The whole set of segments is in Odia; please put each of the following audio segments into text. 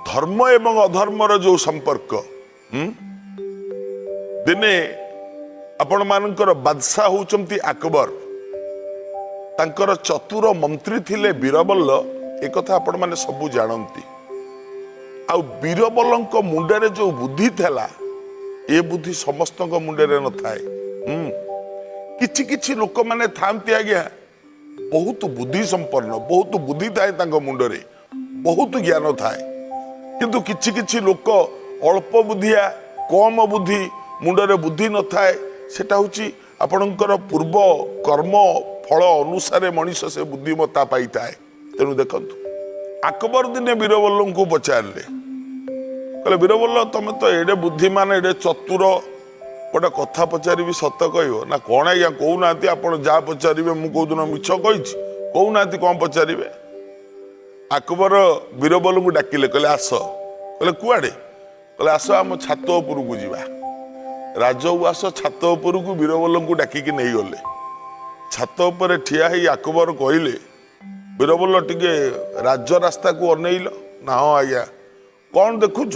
ଧର୍ମ ଏବଂ ଅଧର୍ମର ଯୋଉ ସମ୍ପର୍କ। ଦିନେ ଆପଣମାନଙ୍କର ବାଦଶାହ ହଉଛନ୍ତି ଆକବର, ତାଙ୍କର ଚତୁର ମନ୍ତ୍ରୀ ଥିଲେ ବୀରବଲ୍ଲ। ଏକଥା ଆପଣମାନେ ସବୁ ଜାଣନ୍ତି। ଆଉ ବୀରବଲଙ୍କ ମୁଣ୍ଡରେ ଯୋଉ ବୁଦ୍ଧି ଥିଲା, ଏ ବୁଦ୍ଧି ସମସ୍ତଙ୍କ ମୁଣ୍ଡରେ ନଥାଏ। କିଛି କିଛି ଲୋକମାନେ ଥାଆନ୍ତି ଆଜ୍ଞା, ବହୁତ ବୁଦ୍ଧି ସମ୍ପନ୍ନ, ବହୁତ ବୁଦ୍ଧି ଥାଏ ତାଙ୍କ ମୁଣ୍ଡରେ, ବହୁତ ଜ୍ଞାନ ଥାଏ। କିନ୍ତୁ କିଛି କିଛି ଲୋକ ଅଳ୍ପ ବୁଦ୍ଧିଆ, କମ ବୁଦ୍ଧି, ମୁଣ୍ଡରେ ବୁଦ୍ଧି ନଥାଏ। ସେଟା ହଉଛି ଆପଣଙ୍କର ପୂର୍ବ କର୍ମ ଫଳ ଅନୁସାରେ ମଣିଷ ସେ ବୁଦ୍ଧିମତ୍ତା ପାଇଥାଏ। ତେଣୁ ଦେଖନ୍ତୁ, ଆକବର ଦିନେ ବୀରବଲ୍ଲଙ୍କୁ ପଚାରିଲେ, କହିଲେ, ବୀରବଲ୍ଲ, ତମେ ତ ଏଡ଼େ ବୁଦ୍ଧିମାନ, ଏଡ଼େ ଚତୁର, ଗୋଟେ କଥା ପଚାରିବି, ସତ କହିବ ନା? କଣ ଆଜ୍ଞା, କହୁନାହାନ୍ତି। ଆପଣ ଯାହା ପଚାରିବେ, ମୁଁ କୋଉଦିନ ମିଛ କହିଛି? କହୁନାହାନ୍ତି, କଣ ପଚାରିବେ? ଆକବର ବୀରବଲଙ୍କୁ ଡାକିଲେ, କହିଲେ ଆସ। କହିଲେ କୁଆଡ଼େ? କହିଲେ ଆସ, ଆମ ଛାତ ଉପରକୁ ଯିବା। ରାଜଉଆସ ଛାତ ଉପରକୁ ବୀରବଲଙ୍କୁ ଡାକିକି ନେଇଗଲେ। ଛାତ ଉପରେ ଠିଆ ହେଇ ଆକବର କହିଲେ, ବୀରବଲ, ଟିକେ ରାଜ ରାସ୍ତାକୁ ଅନେଇଲ। ନା ହଁ ଆଜ୍ଞା। କଣ ଦେଖୁଛ?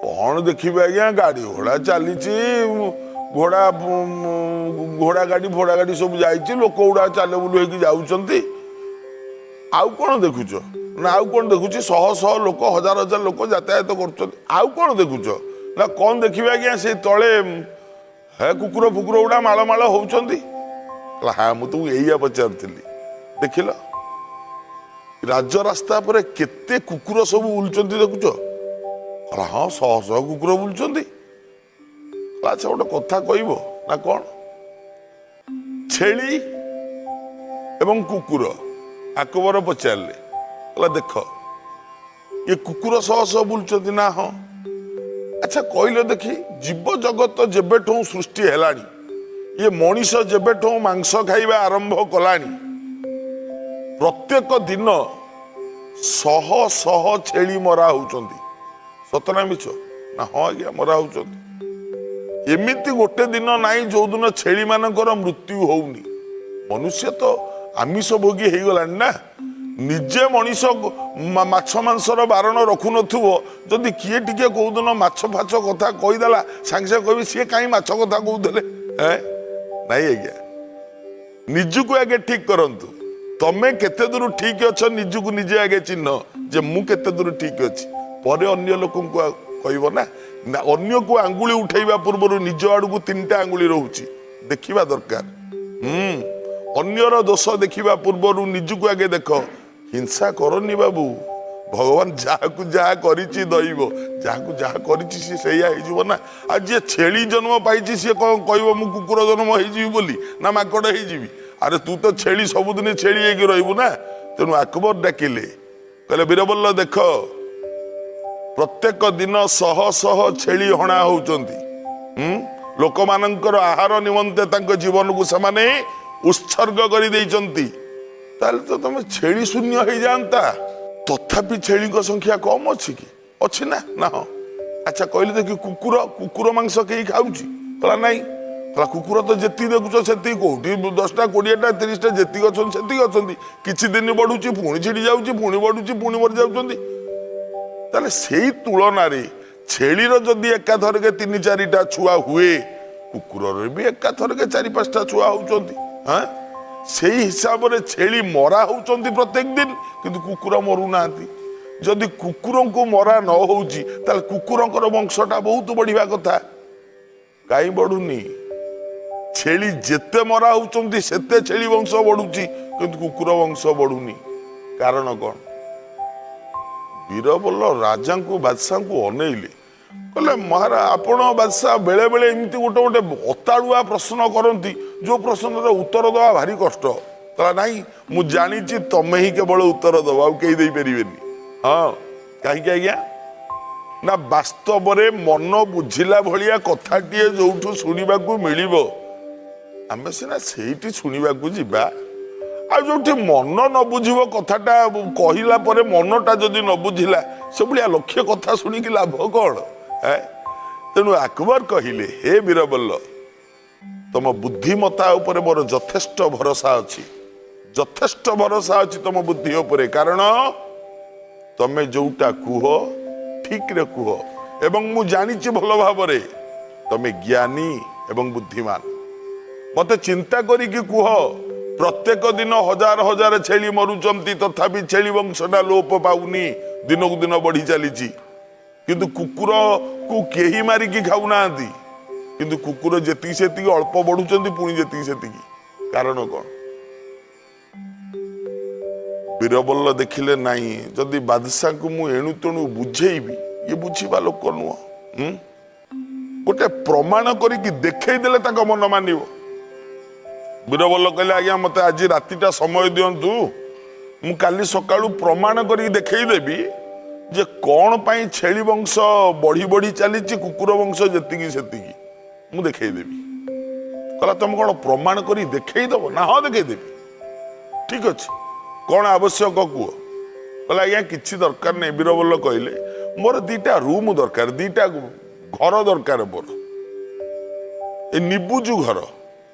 କଣ ଦେଖିବେ ଆଜ୍ଞା, ଗାଡି ଘୋଡ଼ା ଚାଲିଛି, ଘୋଡ଼ା ଘୋଡ଼ା ଗାଡି ଫୋଡ଼ା ଗାଡି ସବୁ ଯାଇଛି, ଲୋକ ଗୁଡ଼ା ଚାଲ ବୁଲୁ ହେଇକି ଯାଉଛନ୍ତି। ଆଉ କଣ ଦେଖୁଛ? ନା ଆଉ କଣ ଦେଖୁଛି, ଶହ ଶହ ଲୋକ, ହଜାର ହଜାର ଲୋକ ଯାତାୟାତ କରୁଛନ୍ତି। ଆଉ କଣ ଦେଖୁଛ? ନା କଣ ଦେଖିବେ ଆଜ୍ଞା, ସେ ତଳେ ହେ କୁକୁର ଫୁକୁର ଗୁଡ଼ା ମାଳ ମାଳ ହଉଛନ୍ତି। କହିଲା, ହଁ, ମୁଁ ତୁମକୁ ଏଇଆ ପଚାରୁଥିଲି। ଦେଖିଲ, ରାଜରାସ୍ତା ଉପରେ କେତେ କୁକୁର ସବୁ ବୁଲୁଛନ୍ତି ଦେଖୁଛ? କହିଲା, ହଁ, ଶହ ଶହ କୁକୁର ବୁଲୁଛନ୍ତି। କହିଲା, ଆଚ୍ଛା, ଗୋଟେ କଥା କହିବ? ନା କଣ? ଛେଳି ଏବଂ କୁକୁର। ଆକବର ପଚାରିଲେ, କହିଲା, ଦେଖ, ଏ କୁକୁର ଶହ ଶହ ବୁଲୁଛନ୍ତି। ନା ହଁ। ଆଚ୍ଛା କହିଲ ଦେଖି, ଜୀବ ଜଗତ ଯେବେଠୁ ସୃଷ୍ଟି ହେଲାଣି, ଇଏ ମଣିଷ ଯେବେଠୁ ମାଂସ ଖାଇବା ଆରମ୍ଭ କଲାଣି, ପ୍ରତ୍ୟେକ ଦିନ ଶହ ଶହ ଛେଳି ମରା ହଉଛନ୍ତି। ସତ ନା ମିଛ? ନା ହଁ ଆଜ୍ଞା, ମରା ହଉଛନ୍ତି। ଏମିତି ଗୋଟେ ଦିନ ନାହିଁ ଯୋଉଦିନ ଛେଳି ମାନଙ୍କର ମୃତ୍ୟୁ ହଉନି। ମନୁଷ୍ୟ ତ ଆମିଷ ଭୋଗୀ ହେଇଗଲାଣି ନା। ନିଜେ ମଣିଷ ମାଛ ମାଂସର ବାରଣ ରଖୁନଥିବ, ଯଦି କିଏ ଟିକେ କୋଉଦିନ ମାଛ ଫାଛ କଥା କହିଦେଲା, ସାଙ୍ଗେ ସାଙ୍ଗେ କହିବି, ସିଏ କାହିଁ ମାଛ କଥା କହୁଥିଲେ? ନାଇଁ ଆଜ୍ଞା, ନିଜକୁ ଆଗେ ଠିକ କରନ୍ତୁ। ତମେ କେତେ ଦୂର ଠିକ ଅଛ, ନିଜକୁ ନିଜେ ଆଗେ ଚିହ୍ନ ଯେ ମୁଁ କେତେ ଦୂର ଠିକ ଅଛି, ପରେ ଅନ୍ୟ ଲୋକଙ୍କୁ କହିବ ନା। ନା, ଅନ୍ୟକୁ ଆଙ୍ଗୁଳି ଉଠେଇବା ପୂର୍ବରୁ ନିଜ ଆଡକୁ ତିନିଟା ଆଙ୍ଗୁଳି ରହୁଛି, ଦେଖିବା ଦରକାର। ଅନ୍ୟର ଦୋଷ ଦେଖିବା ପୂର୍ବରୁ ନିଜକୁ ଆଗେ ଦେଖ। ହିଂସା କରନି ବାବୁ, ଭଗବାନ ଯାହାକୁ ଯାହା କରିଛି ଦଇବ, ଯାହାକୁ ଯାହା କରିଛି ସିଏ ସେଇଆ ହେଇଯିବ ନା। ଆଉ ଯିଏ ଛେଳି ଜନ୍ମ ପାଇଛି, ସିଏ କଣ କହିବ ମୁଁ କୁକୁର ଜନ୍ମ ହେଇଯିବି ବୋଲି ନା ମାଙ୍କଡ଼ ହେଇଯିବି? ଆରେ ତୁ ତ ଛେଳି, ସବୁଦିନ ଛେଳି ହେଇକି ରହିବୁ ନା। ତେଣୁ ଆକବର ଡାକିଲେ, କହିଲେ, ବୀରବଲ୍ଲ, ଦେଖ, ପ୍ରତ୍ୟେକ ଦିନ ଶହ ଶହ ଛେଳି ହଣା ହଉଛନ୍ତି। ଲୋକମାନଙ୍କର ଆହାର ନିମନ୍ତେ ତାଙ୍କ ଜୀବନକୁ ସେମାନେ ଉତ୍ସର୍ଗ କରିଦେଇଛନ୍ତି। ତାହେଲେ ତ ତମେ ଛେଳି ଶୂନ୍ୟ ହେଇଯାଆନ୍ତା, ତଥାପି ଛେଳିଙ୍କ ସଂଖ୍ୟା କମ ଅଛି କି? ଅଛି ନା? ନା ହଁ। ଆଚ୍ଛା କହିଲେ ଦେଖି, କୁକୁର କୁକୁର ମାଂସ କେହି ଖାଉଛି? କହିଲା ନାଇଁ। କହିଲା, କୁକୁର ତ ଯେତିକି ଦେଖୁଛ ସେତିକି, କୋଉଠି 10ଟା, 20ଟା, 30ଟା, ଯେତିକି ଅଛନ୍ତି ସେତିକି ଅଛନ୍ତି। କିଛି ଦିନ ବଢୁଛି, ପୁଣି ଛିଡି ଯାଉଛି, ପୁଣି ବଢୁଛି, ପୁଣି ମରି ଯାଉଛନ୍ତି। ତାହେଲେ ସେଇ ତୁଳନାରେ ଛେଳିର ଯଦି ଏକାଥରକେ 3 4ଟା ଛୁଆ ହୁଏ, କୁକୁରର ବି ଏକାଥରକେ 4 5ଟା ଛୁଆ ହଉଛନ୍ତି। ହଁ, ସେଇ ହିସାବରେ ଛେଳି ମରା ହଉଛନ୍ତି ପ୍ରତ୍ୟେକ ଦିନ, କିନ୍ତୁ କୁକୁର ମରୁନାହାନ୍ତି। ଯଦି କୁକୁରଙ୍କୁ ମରା ନ ହଉଛି, ତାହେଲେ କୁକୁରଙ୍କର ବଂଶଟା ବହୁତ ବଢିବା କଥା, କାହିଁ ବଢୁନି? ଛେଳି ଯେତେ ମରା ହଉଛନ୍ତି, ସେତେ ଛେଳି ବଂଶ ବଢୁଛି, କିନ୍ତୁ କୁକୁର ବଂଶ ବଢୁନି। କାରଣ କଣ? ବୀରବଲ ରାଜାଙ୍କୁ, ବାଦଶାହଙ୍କୁ ଅନେଇଲେ, କହିଲେ, ମହାରାଜ, ଆପଣ ବାଦଶାହ ବେଳେ ବେଳେ ଏମିତି ଗୋଟେ ଗୋଟେ ଅତାଳୁଆ ପ୍ରଶ୍ନ କରନ୍ତି, ଯୋଉ ପ୍ରଶ୍ନର ଉତ୍ତର ଦେବା ଭାରି କଷ୍ଟ। କହିଲା, ନାଇଁ, ମୁଁ ଜାଣିଛି ତମେ ହିଁ କେବଳ ଉତ୍ତର ଦବ, ଆଉ କେହି ଦେଇପାରିବେନି। ହଁ, କାହିଁକି ଆଜ୍ଞା? ନା ବାସ୍ତବରେ ମନ ବୁଝିଲା ଭଳିଆ କଥାଟିଏ ଯୋଉଠୁ ଶୁଣିବାକୁ ମିଳିବ, ଆମେ ସିନା ସେଇଠି ଶୁଣିବାକୁ ଯିବା। ଆଉ ଯୋଉଠି ମନ ନ ବୁଝିବ, କଥାଟା କହିଲା ପରେ ମନଟା ଯଦି ନ ବୁଝିଲା, ସେଭଳିଆ ଲକ୍ଷ୍ୟ କଥା ଶୁଣିକି ଲାଭ କଣ? ତେଣୁ ଆକବର କହିଲେ, ହେ ବୀରବଲ୍ଲ, ତମ ବୁଦ୍ଧିମତା ଉପରେ ମୋର ଯଥେଷ୍ଟ ଭରସା ଅଛି, ଯଥେଷ୍ଟ ଭରସା ଅଛି ତମ ବୁଦ୍ଧି ଉପରେ। କାରଣ ତମେ ଯୋଉଟା କୁହ ଠିକରେ କୁହ, ଏବଂ ମୁଁ ଜାଣିଛି ଭଲ ଭାବରେ ତମେ ଜ୍ଞାନୀ ଏବଂ ବୁଦ୍ଧିମାନ। ମତେ ଚିନ୍ତା କରିକି କୁହ, ପ୍ରତ୍ୟେକ ଦିନ ହଜାର ହଜାର ଛେଳି ମରୁଛନ୍ତି, ତଥାପି ଛେଳି ବଂଶଟା ଲୋପ ପାଉନି, ଦିନକୁ ଦିନ ବଢି ଚାଲିଛି। କିନ୍ତୁ କୁକୁରକୁ କେହି ମାରିକି ଖାଉନାହାନ୍ତି, କିନ୍ତୁ କୁକୁର ଯେତିକି ସେତିକି ଅଳ୍ପ ବଢୁଛନ୍ତି, ପୁଣି ଯେତିକି ସେତିକି। କାରଣ କଣ? ବୀରବଲ ଦେଖିଲେ ନାହିଁ, ଯଦି ବାଦଶାହଙ୍କୁ ମୁଁ ଏଣୁ ତେଣୁ ବୁଝେଇବି, ଇଏ ବୁଝିବା ଲୋକ ନୁହଁ। ଗୋଟେ ପ୍ରମାଣ କରିକି ଦେଖେଇ ଦେଲେ ତାଙ୍କ ମନ ମାନିବ। ବୀରବଲ କହିଲେ, ଆଜ୍ଞା ମତେ ଆଜି ରାତିଟା ସମୟ ଦିଅନ୍ତୁ, ମୁଁ କାଲି ସକାଳୁ ପ୍ରମାଣ କରିକି ଦେଖେଇଦେବି ଯେ କଣ ପାଇଁ ଛେଳି ବଂଶ ବଢି ବଢି ଚାଲିଛି, କୁକୁର ବଂଶ ଯେତିକି ସେତିକି, ମୁଁ ଦେଖେଇଦେବି। କହିଲା, ତମେ କଣ ପ୍ରମାଣ କରି ଦେଖେଇଦବ? ନା ହଁ ଦେଖେଇଦେବି। ଠିକ ଅଛି, କଣ ଆବଶ୍ୟକ କୁହ? କହିଲା, ଆଜ୍ଞା କିଛି ଦରକାର ନାହିଁ। ବୀରବଲ କହିଲେ, ମୋର ଦିଟା ରୁମ୍ ଦରକାର, ଦିଟା ଘର ଦରକାର ମୋର, ଏ ନିବୁଜୁ ଘର,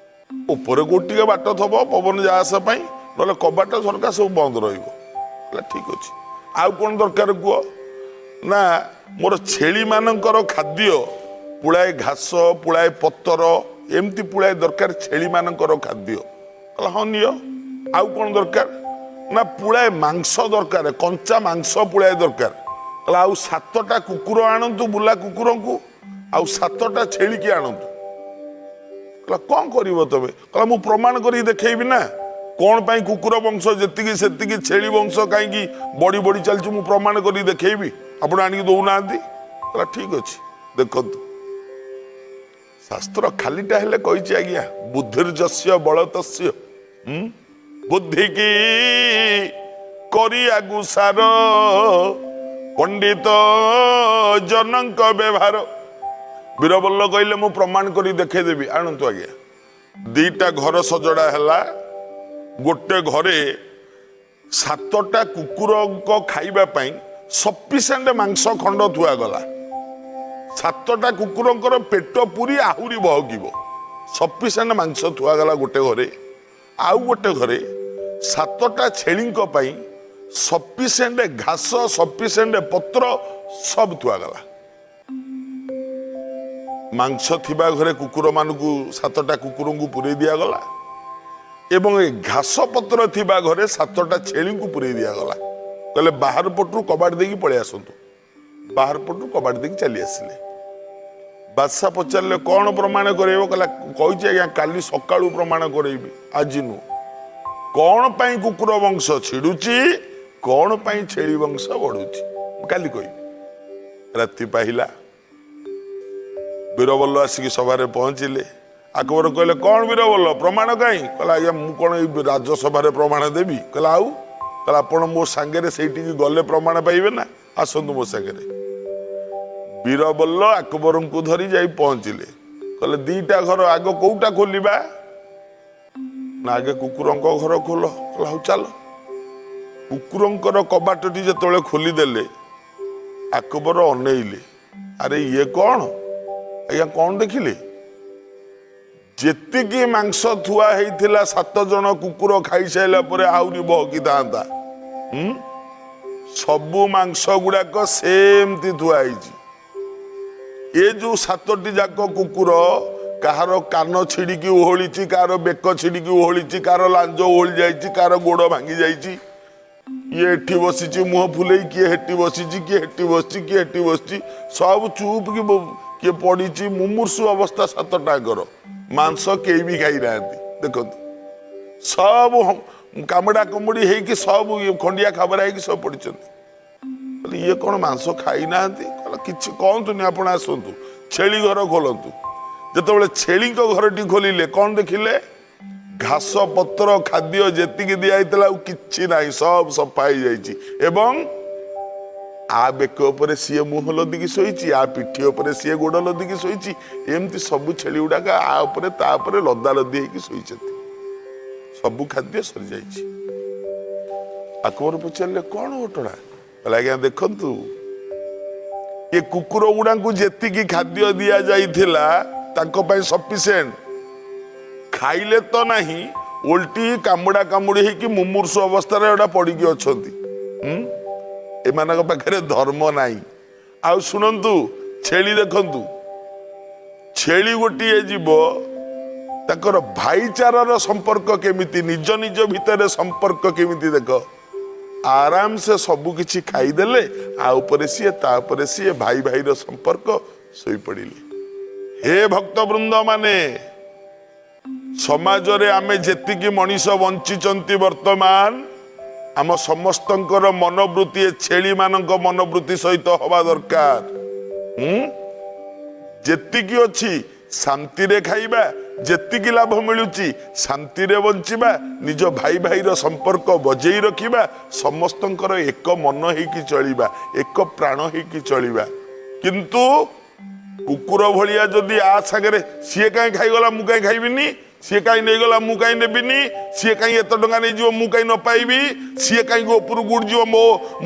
ଉପରେ କୋଉଠି ଟିକେ ବାଟ ଥବ ପବନ ଯା ଆସ ପାଇଁ, ନହେଲେ କବାଟ ଝରକା ସବୁ ବନ୍ଦ ରହିବ। କହିଲା ଠିକ ଅଛି, ଆଉ କଣ ଦରକାର କୁହ? ନା ମୋର ଛେଳିମାନଙ୍କର ଖାଦ୍ୟ ପୁଳାଏ ଘାସ, ପୁଳାଏ ପତର, ଏମିତି ପୁଳାଏ ଦରକାର ଛେଳିମାନଙ୍କର ଖାଦ୍ୟ। କହିଲା ହଁ ନିଅ। ଆଉ କଣ ଦରକାର? ନା ପୁଳାଏ ମାଂସ ଦରକାର, କଞ୍ଚା ମାଂସ ପୁଳାଏ ଦରକାର। କହିଲା ଆଉ 7ଟା କୁକୁର ଆଣନ୍ତୁ, ବୁଲା କୁକୁରଙ୍କୁ, ଆଉ 7ଟା ଛେଳିକି ଆଣନ୍ତୁ। କହିଲା କଣ କରିବ ତମେ? କହିଲା ମୁଁ ପ୍ରମାଣ କରିକି ଦେଖେଇବି ନା, କଣ ପାଇଁ କୁକୁର ବଂଶ ଯେତିକି ସେତିକି, ଛେଳି ବଂଶ କାହିଁକି ବଢି ବଢି ଚାଲିଛି, ମୁଁ ପ୍ରମାଣ କରିକି ଦେଖେଇବି, ଆପଣ ଆଣିକି ଦଉନାହାନ୍ତି। କହିଲା ଠିକ ଅଛି, ଦେଖନ୍ତୁ ଶାସ୍ତ୍ର ଖାଲିଟା ହେଲେ କହିଛି ଆଜ୍ଞା, ବୁଦ୍ଧିର୍ଯସ୍ୟ ବଳତସ୍ୟ, ବୁଦ୍ଧି କି କରିଆଗୁ ସାର, ପଣ୍ଡିତ ଜନଙ୍କ ବ୍ୟବହାର। ବୀରବଲ କହିଲେ ମୁଁ ପ୍ରମାଣ କରି ଦେଖେଇଦେବି, ଆଣନ୍ତୁ ଆଜ୍ଞା। ଦିଟା ଘର ସଜଡ଼ା ହେଲା, ଗୋଟେ ଘରେ 7ଟା କୁକୁରଙ୍କ ଖାଇବା ପାଇଁ ସଫିସିଏଣ୍ଟ ମାଂସ ଖଣ୍ଡ ଥୁଆଗଲା, 7ଟା କୁକୁରଙ୍କର ପେଟ ପୁରି ଆହୁରି ବହକିବ, ସଫିସିଏଣ୍ଟ ମାଂସ ଥୁଆଗଲା ଗୋଟେ ଘରେ। ଆଉ ଗୋଟେ ଘରେ 7ଟା ଛେଳିଙ୍କ ପାଇଁ ସଫିସିଏଣ୍ଟ ଘାସ, ସଫିସିଏଣ୍ଟ ପତ୍ର ସବୁ ଥୁଆଗଲା। ମାଂସ ଥିବା ଘରେ କୁକୁରମାନଙ୍କୁ 7ଟା କୁକୁରଙ୍କୁ ପୁରେଇ ଦିଆଗଲା, ଏବଂ ଏ ଘାସ ପତ୍ର ଥିବା ଘରେ 7ଟା ଛେଳିଙ୍କୁ ପୁରେଇ ଦିଆଗଲା। କହିଲେ ବାହାର ପଟରୁ କବାଟ ଦେଇକି ପଳେଇ ଆସନ୍ତୁ। ବାହାର ପଟରୁ କବାଟ ଦେଇକି ଚାଲି ଆସିଲେ। ବାଦଶାହ ପଚାରିଲେ କଣ ପ୍ରମାଣ କରେଇବ? କହିଲା କହିଛି ଆଜ୍ଞା କାଲି ସକାଳୁ ପ୍ରମାଣ କରେଇବି, ଆଜି ନୁହଁ। କଣ ପାଇଁ କୁକୁର ବଂଶ ଛିଡୁଛି, କଣ ପାଇଁ ଛେଳି ବଂଶ ବଢୁଛି, ମୁଁ କାଲି କହିବି। ରାତି ପାହିଲା, ବୀରବଲ ଆସିକି ସଭାରେ ପହଞ୍ଚିଲେ। ଆକବର କହିଲେ କଣ ବୀରବଲ ପ୍ରମାଣ କାହିଁ? କହିଲା ଆଜ୍ଞା ମୁଁ କଣ ଏଇ ରାଜସଭାରେ ପ୍ରମାଣ ଦେବି? କହିଲା ଆଉ? କହିଲା ଆପଣ ମୋ ସାଙ୍ଗରେ ସେଇଠିକି ଗଲେ ପ୍ରମାଣ ପାଇବେ ନା, ଆସନ୍ତୁ ମୋ ସାଙ୍ଗରେ। ବୀରବଲ ଆକବରଙ୍କୁ ଧରି ଯାଇ ପହଞ୍ଚିଲେ। କହିଲେ ଦିଟା ଘର, ଆଗ କୋଉଟା ଖୋଲିବା? ନା ଆଗେ କୁକୁରଙ୍କ ଘର ଖୋଲ। କହିଲା ହଉ ଚାଲ। କୁକୁରଙ୍କର କବାଟଟି ଯେତେବେଳେ ଖୋଲିଦେଲେ, ଆକବର ଅନେଇଲେ, ଆରେ ଇଏ କଣ ଆଜ୍ଞା? କଣ ଦେଖିଲେ? ଯେତିକି ମାଂସ ଥୁଆ ହେଇଥିଲା 7 ଜଣ କୁକୁର ଖାଇସାରିଲା ପରେ ଆହୁରି ବହକିଥାନ୍ତା, ସବୁ ମାଂସ ଗୁଡାକ ସେମିତି ଥୁଆ ହେଇଛି। ଏ ଯୋଉ 7ଟି ଯାକ କୁକୁର, କାହାର କାନ ଛିଡିକି ଓହଳିଛି, କାହାର ବେକ ଛିଡିକି ଓହଳିଛି, କାହାର ଲାଞ୍ଜ ଓହଳି ଯାଇଛି, କାହାର ଗୋଡ ଭାଙ୍ଗି ଯାଇଛି, ଇଏ ଏଠି ବସିଛି ମୁହଁ ଫୁଲେଇ, କିଏ ହେଠି ବସିଛି, କିଏ ହେଠି ବସିଛି, କିଏ ହେଠି ବସିଛି, ସବୁ ଚୁପ୍ କି କିଏ ପଡିଛି, ମୁମୂର୍ଷୁ ଅବସ୍ଥା 7ଟାଙ୍କର। ମାଂସ କେହି ବି ଖାଇନାହାନ୍ତି। ଦେଖନ୍ତୁ ସବୁ କାମୁଡ଼ା କୁମୁଡ଼ି ହେଇକି ସବୁ ଖଣ୍ଡିଆ ଖାବରା ହେଇକି ସବୁ ପଡିଛନ୍ତି। କହିଲେ ଇଏ କଣ ମାଂସ ଖାଇନାହାନ୍ତି? କହିଲେ କିଛି କହନ୍ତୁନି, ଆପଣ ଆସନ୍ତୁ, ଛେଳି ଘର ଖୋଲନ୍ତୁ। ଯେତେବେଳେ ଛେଳିଙ୍କ ଘରଟି ଖୋଲିଲେ କଣ ଦେଖିଲେ? ଘାସ ପତ୍ର ଖାଦ୍ୟ ଯେତିକି ଦିଆହେଇଥିଲା ଆଉ କିଛି ନାହିଁ, ସବୁ ସଫା ହେଇଯାଇଛି। ଏବଂ ଆ ବେକ ଉପରେ ସିଏ ମୁହଁ ଲଦିକି ଶୋଇଛି, ଆ ପିଠି ଉପରେ ସିଏ ଗୋଡ ଲଦିକି ଶୋଇଛି, ଏମିତି ସବୁ ଛେଳି ଗୁଡାକ ଆ ଉପରେ ତା ଉପରେ ଲଦା ଲଦି ହେଇକି ଶୋଇଛନ୍ତି। ସବୁ ଖାଦ୍ୟ ସରିଯାଇଛି। ଆକବର ପଚାରିଲେ କଣ ଘଟଣା? କହିଲେ ଆଜ୍ଞା ଦେଖନ୍ତୁ, ଏ କୁକୁର ଗୁଡାଙ୍କୁ ଯେତିକି ଖାଦ୍ୟ ଦିଆଯାଇଥିଲା ତାଙ୍କ ପାଇଁ ସଫିସିଏଣ୍ଟ, ଖାଇଲେ ତ ନାହିଁ, ଓଲଟି କାମୁଡ଼ା କାମୁଡ଼ି ହେଇକି ମୁମୂର୍ଷୁ ଅବସ୍ଥାରେ ଏଟା ପଡିକି ଅଛନ୍ତି। ଏମାନଙ୍କ ପାଖରେ ଧର୍ମ ନାହିଁ। ଆଉ ଶୁଣନ୍ତୁ, ଛେଳି ଦେଖନ୍ତୁ, ଛେଳି ଗୋଟିଏ ଜୀବ, ତାଙ୍କର ଭାଇଚାରାର ସମ୍ପର୍କ କେମିତି, ନିଜ ନିଜ ଭିତରେ ସମ୍ପର୍କ କେମିତି ଦେଖ। ଆରାମସେ ସବୁ କିଛି ଖାଇଦେଲେ, ଆ ଉପରେ ସିଏ ତା ଉପରେ ସିଏ, ଭାଇ ଭାଇର ସମ୍ପର୍କ, ଶୋଇପଡ଼ିଲେ। ହେ ଭକ୍ତ ବୃନ୍ଦ ମାନେ, ସମାଜରେ ଆମେ ଯେତିକି ମଣିଷ ବଞ୍ଚିଛନ୍ତି ବର୍ତ୍ତମାନ, ଆମ ସମସ୍ତଙ୍କର ମନୋବୃତ୍ତି ଏ ଛେଳିମାନଙ୍କ ମନୋବୃତ୍ତି ସହିତ ହବା ଦରକାର। ଯେତିକି ଅଛି ଶାନ୍ତିରେ ଖାଇବା, ଯେତିକି ଲାଭ ମିଳୁଛି ଶାନ୍ତିରେ ବଞ୍ଚିବା, ନିଜ ଭାଇ ଭାଇର ସମ୍ପର୍କ ବଜେଇ ରଖିବା, ସମସ୍ତଙ୍କର ଏକ ମନ ହେଇକି ଚଳିବା, ଏକ ପ୍ରାଣ ହେଇକି ଚଳିବା। କିନ୍ତୁ କୁକୁର ଭଳିଆ ଯଦି ଆ ସାଙ୍ଗରେ ସିଏ କାହିଁ ଖାଇଗଲା ମୁଁ କାହିଁ ଖାଇବିନି, ସିଏ କାହିଁ ନେଇଗଲା ମୁଁ କାହିଁ ନେବିନି, ସିଏ କାହିଁ ଏତେ ଟଙ୍କା ନେଇଯିବ ମୁଁ କାହିଁ ନ ପାଇବି, ସିଏ କାହିଁକି ଉପରକୁ ଉଠିଯିବ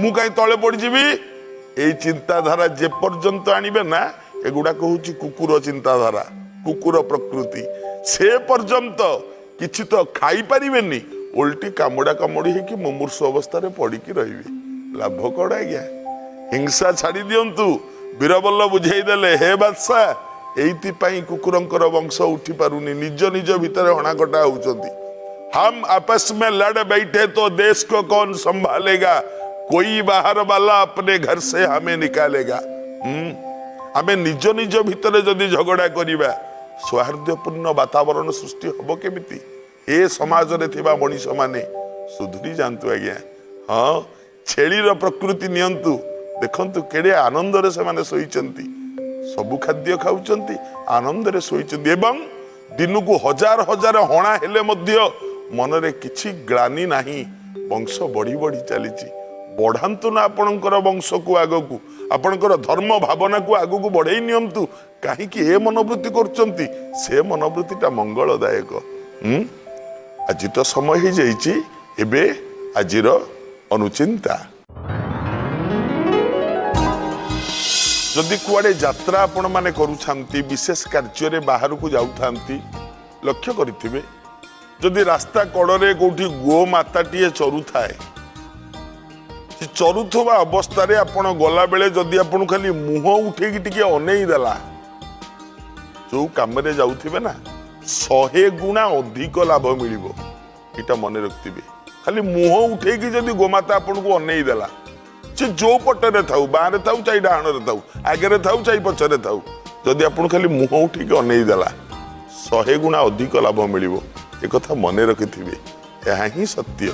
ମୁଁ କାହିଁ ତଳେ ପଡ଼ିଯିବି, ଏଇ ଚିନ୍ତାଧାରା ଯେପର୍ଯ୍ୟନ୍ତ ଆଣିବେ ନା, ଏଗୁଡ଼ାକ ହେଉଛି କୁକୁର ଚିନ୍ତାଧାରା, କୁକୁର ପ୍ରକୃତି। ସେ ପର୍ଯ୍ୟନ୍ତ କିଛି ତ ଖାଇପାରିବେନି, ଓଲଟି କାମୁଡ଼ା କାମୁଡ଼ି ହେଇକି ମୁମୂର୍ଷୁ ଅବସ୍ଥାରେ ପଡ଼ିକି ରହିବେ। ଲାଭ କ'ଣ ଆଜ୍ଞା? ହିଂସା ଛାଡ଼ି ଦିଅନ୍ତୁ। ବୀରବଲ୍ଲ ବୁଝେଇ ଦେଲେ, ହେ ବାଦଶାହ, ଏଇଥିପାଇଁ କୁକୁରଙ୍କର ବଂଶ ଉଠି ପାରୁନି, ନିଜ ନିଜ ଭିତରେ ହଣାକଟା ହଉଛନ୍ତି। हम आपस में लड़ बैठे तो देश को कौन संभालेगा, कोई बाहर वाला अपने घर से हमें निकालेगा। ଆମେ ନିଜ ନିଜ ଭିତରେ ଯଦି ଝଗଡ଼ା କରିବା, ସୌହାର୍ଦ୍ଦ୍ୟପୂର୍ଣ୍ଣ ବାତାବରଣ ସୃଷ୍ଟି ହବ କେମିତି? ଏ ସମାଜରେ ଥିବା ମଣିଷମାନେ ସୁଧୁରି ଯାଆନ୍ତୁ ଆଜ୍ଞା। ହଁ, ଛେଳିର ପ୍ରକୃତି ନିଅନ୍ତୁ, ଦେଖନ୍ତୁ କେଡ଼େ ଆନନ୍ଦରେ ସେମାନେ ଶୋଇଛନ୍ତି, ସବୁ ଖାଦ୍ୟ ଖାଉଛନ୍ତି, ଆନନ୍ଦରେ ଶୋଇଛନ୍ତି, ଏବଂ ଦିନକୁ ହଜାର ହଜାର ହଣା ହେଲେ ମଧ୍ୟ ମନରେ କିଛି ଗ୍ଲାନି ନାହିଁ, ବଂଶ ବଢ଼ି ବଢ଼ି ଚାଲିଛି। ବଢ଼ାନ୍ତୁ ନା ଆପଣଙ୍କର ବଂଶକୁ ଆଗକୁ, ଆପଣଙ୍କର ଧର୍ମ ଭାବନାକୁ ଆଗକୁ ବଢ଼େଇ ନିଅନ୍ତୁ। କାହିଁକି ଏ ମନୋବୃତ୍ତି କରୁଛନ୍ତି? ସେ ମନୋବୃତ୍ତିଟା ମଙ୍ଗଳଦାୟକ। ଆଜି ତ ସମୟ ହେଇଯାଇଛି, ଏବେ ଆଜିର ଅନୁଚିନ୍ତା। ଯଦି କୁଆଡ଼େ ଯାତ୍ରା ଆପଣମାନେ କରୁଥାନ୍ତି, ବିଶେଷ କାର୍ଯ୍ୟରେ ବାହାରକୁ ଯାଉଥାନ୍ତି, ଲକ୍ଷ୍ୟ କରିଥିବେ ଯଦି ରାସ୍ତା କଡ଼ରେ କେଉଁଠି ଗୋମାତାଟିଏ ଚରୁଥାଏ, ସେ ଚରୁଥିବା ଅବସ୍ଥାରେ ଆପଣ ଗଲାବେଳେ ଯଦି ଆପଣଙ୍କୁ ଖାଲି ମୁହଁ ଉଠେଇକି ଟିକେ ଅନେଇ ଦେଲା, ଯୋଉ କାମରେ ଯାଉଥିବେ ନା, 100 ଗୁଣା ଅଧିକ ଲାଭ ମିଳିବ। ଏଇଟା ମନେ ରଖିଥିବେ। ଖାଲି ମୁହଁ ଉଠେଇକି ଯଦି ଗୋମାତା ଆପଣଙ୍କୁ ଅନେଇ ଦେଲା, ସେ ଯୋଉ ପଟରେ ଥାଉ, ବାଁରେ ଥାଉ ଚାହି ଡାହାଣରେ ଥାଉ, ଆଗରେ ଥାଉ ଚାହି ପଛରେ ଥାଉ, ଯଦି ଆପଣ ଖାଲି ମୁହଁ ଉଠେଇକି ଅନେଇ ଦେଲା, 100 ଗୁଣା ଅଧିକ ଲାଭ ମିଳିବ। ଏକଥା ମନେ ରଖିଥିବେ, ଏହା ହିଁ ସତ୍ୟ।